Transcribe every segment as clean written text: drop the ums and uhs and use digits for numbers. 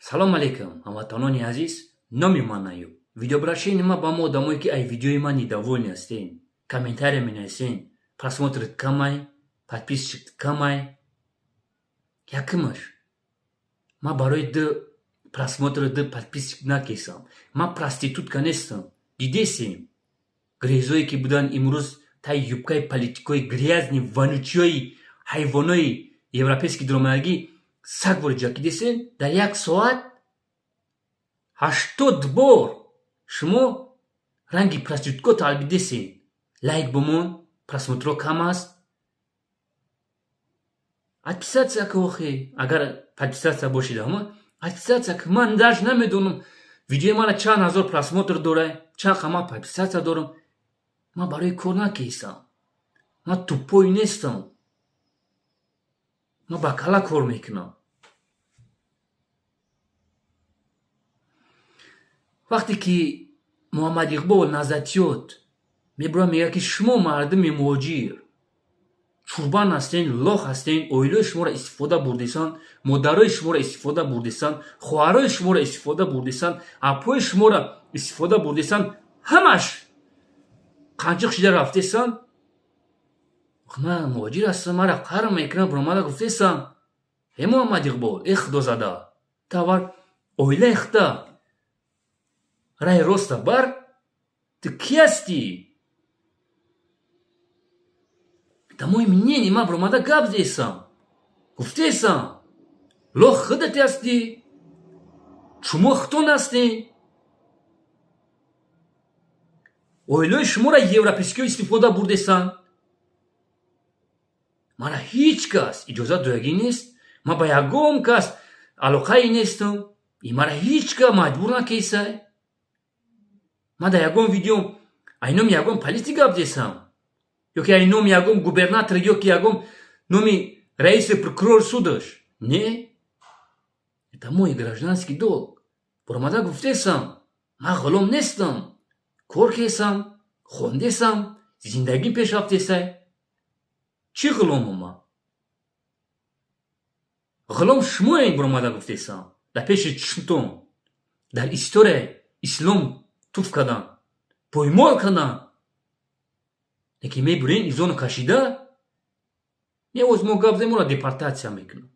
Салом алейкум, ҳамватанони азиз, номи ман Аюб. Видеообращение ма ба мо одамое, ки ай видеои ман недовольны ҳастен, комментария менависен, просмотр камай, подписчик камай. Якумаш, ман барои ду просмотр, ду подписчик накесам. Ман проститутка нестам. Дидесем? Грезое ки буданд, имрӯз таи юбкаи политикои грязный, вонючий ои ҳайвонои европейский дуромадагӣ саг бори ҷакидесен, дар як соат 80 бор шумо ранги проститутко талбидесен. Лайк бимон, просмотр о кам аст. Отписаться ки охи, агар подписаться бошед, ама отписаться ки. Ман даже намедонам, видеои мана чанд ҳазор просмотр дора, чанд қама подписаться дорам. Ман барои кор накесам. Ман тупой нестам. Ман ба кала кор мекунам. Вақте ки Муҳаммад Иқбол Назатиёт мебурад, мегӯяд, ки шумо мардуми муҳоҷир чурбан ҳастен, лох ҳастен, оилаи шуморо истифода бурдесанд, модарои шуморо истифода бурдесанд, хоҳарои шуморо истифода бурдесанд, апои шуморо истифода бурдесанд, ҳамаш қанчиқ шида рафтесанд. Ман муҳоҷир ҳастам, мара қарм мекунам, буромада гуфтесам: э Муҳаммад Иқбол, э худозада, ту аввал оилаи худа раҳи роста бар, ту кӣ ҳастӣ? Это мой мнение, ман буромада гап зесам, гуфтесам: лох худате ҳастӣ, шумо худтон ҳастен, оилаи шуморо европейскиҳо истифода бурдесанд. Мара ҳеҷ кас иҷозат додагӣ нест, ман ба ягон кас алоқае нестам, и мара ҳеҷ кас маҷбур накесай. Ман дар ягон видео ай номи ягон политик гап зесам ё ки ай номи ягон губернатор ё ки ягон номи раиси прокурор судаш? Не, это мой гражданский долг. Буромада гуфтесам: ман ғулом нестам, кор кесам, хондесам, зиндагим пеш рафтесай. Чӣ ғуломам ман? Ғулом шумоед. Буромада гуфтесам дар пеши чишмтон, дар историяи ислом туф кардан, поймол кардан. Лекин мебурен изону кашида не, оз мо гап зем, моро депортатсия мекунанд.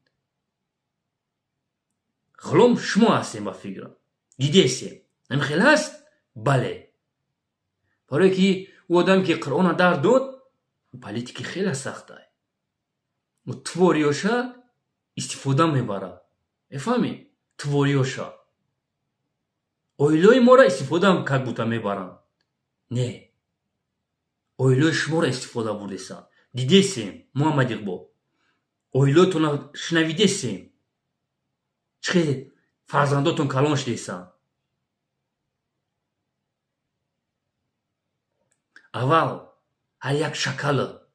Ғулом шумо ҳастем. Ба фикрам, дидесем, намихел ҳаст. Бале, барое ки ӯ одаме ки Қуръона дар дод, ӯ политики хеле сахтай, ӯ твориёша истифода мебарад, мефаҳмед? Твориёша оилаи моро истифода как будто мебаранд. Не, оилаи шуморо истифода бурдесанд. Дидесем, Муҳаммад Иқбол, оилаотонро шунавидесем, чӣ хел фарзандотон калон шудесанд. Аввал ҳар як шакала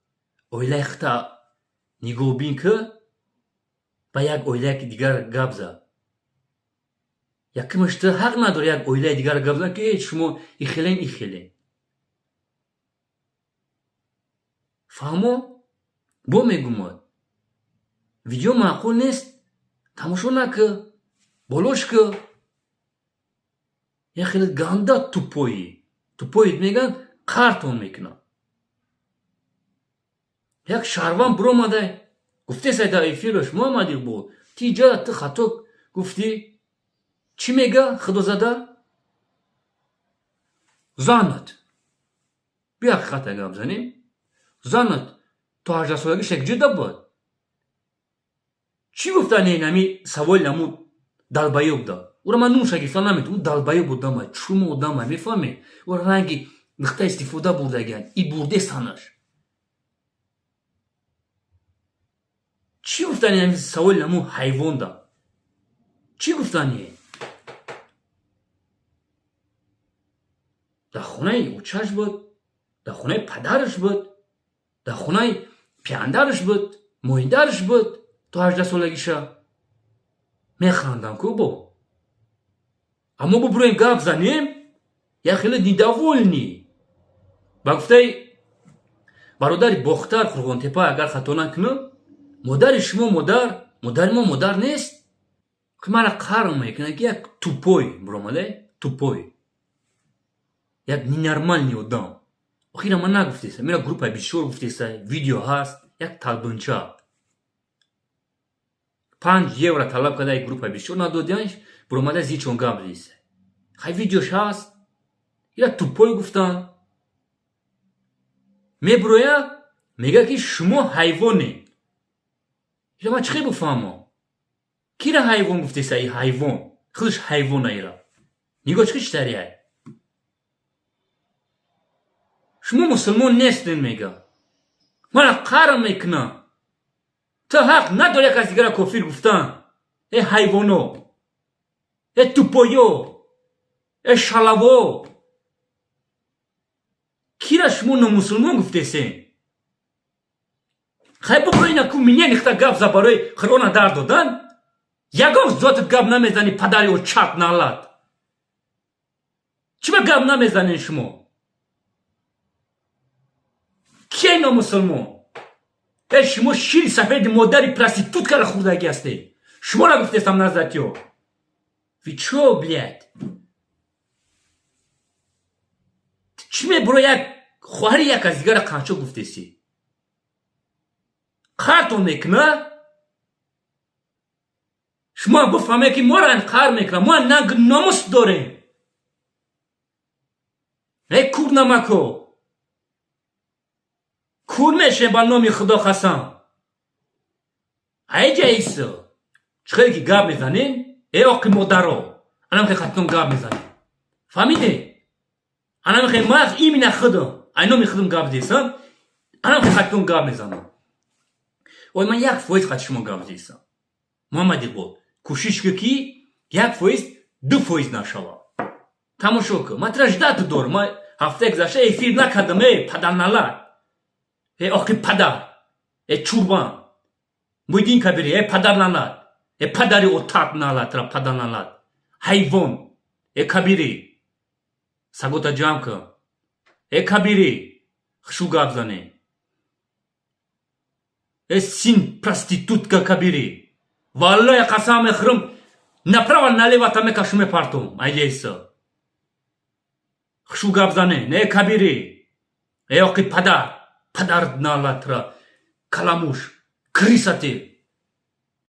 оилаи худта нигоҳбин ки, ба як оилаи дигар гап зад. Якумаш, ту ҳақ надори як оилаи дигар гап зан, ки шумо ихелен, ихелен. Фаҳмо? Бо мегумад: видео маъқул нест, тамошо накӣ, болош кӣ. Як хеле ганда тупоӣ, тупоид мегӯянд, қартон мекунад. Як шаҳрванд биромадай гуфтесай дар эфираш: Муҳаммад Иқбол, ти иҷа ту хато гуфтӣ. Чӣ мега худозада? Занат, бия ҳақиқата гап занем, занат то 18-солагиш якҷода буд. Чӣ гуфтани нами саволи наму долбоёб да? Ура ман нумша гирифта наметавонам. Ӯ долбоёб одамай, чумо одамай, мефаҳмед? Ӯ ранги нуқта истифода бурдагиан и бурдесанаш. Чӣ гуфтани ами саволи наму ҳайвон да? Чӣ гуфтание? Дар хонаи очаш буд, дар хонаи падараш буд, дар хонаи пиандараш буд, моиндараш буд то 18-солагиша. Механдам ку бо. Аммо бубуроем, гап занем, як хеле недовольный. Ба гуфтаи бародари Бохтар Қурғонтепа, агар хато накунам, модари шумо модар, модари мо модар нест. Мара қарм мекунад, ки як тупой биромада, тупой, як ненормальный одам. Охира ман нагуфтеса, мера группаи бисёр гуфтеса, видео ҳаст. Як талбинча 5 евро талаб карда, як группаи бисёр надодианш, биромада зичон гап зиса. Хай, видеош ҳаст. Ира тупой гуфтан. Мебироя, мега, ки шумо ҳайвоне. Ира ман чӣ хел бифаҳмам, кира ҳайвон гуфтеса? И ҳайвон худаш ҳайвона. Ира нигоҳ, чӣ читарияй. Шумо мусулмон нестен, мега. Мана қарм мекунам. Ту ҳақ надори як кас дигара кофир гуфтан. Э ҳайвоно, э тупоё, э шалаво, кира шумо номусулмон гуфтесен? Хай, бибро, ина ку меня нихта гап за. Барои Қуръона дар додан ягон зотат гап намезани. Падари очат налат, чиба гап намезанен шумо? Кие номусулмон? Э, шумо шири сафеди модари проституткара хӯрдагӣ ҳастед. Шуморо гуфтестам, назатиё. Вы чё, блядь? Чӣ мебуро, як хоҳари як аз дигара қанчо гуфтесӣ? Қартон мекуна. Шумо бифаҳме, ки моро қар мекуна. Мо нанг номус дорем. Э кур намако, кур мешем, ба номи Худо қасам. Айҷа исо чӣ хеле ки гап мезанем. Э оқи модаро, анам хе хатон гап мезанем, фаҳмиде? Анам хе ман имина худам, ай номи худам гап зесам, анам хе хатон гап мезанам. Ой, ман 1% хати шумо гап зесам. Муҳаммад Иқбол, кӯшиш кӯ, ки 1% 2% нашава. Тамошо кӯ, ман тира ждать дорам. Ман ҳафтаи гузашта эфир накардам. Э падарналат, э оқи падар, э чурбан Муйдин Кабири, э падарналат, э падари отат налатра, падарналат, ҳайвон, э Кабири, сагота ҷамъ кун. Э Кабири, хушу гап зане. Э сын проститутка Кабири, валлои қасам мехӯрам, направо налево та мекашу мепартом айҷаиса. Хушу гап зане, не Кабири. Э оқи падар, падар налатра, каламуш, крыса ты.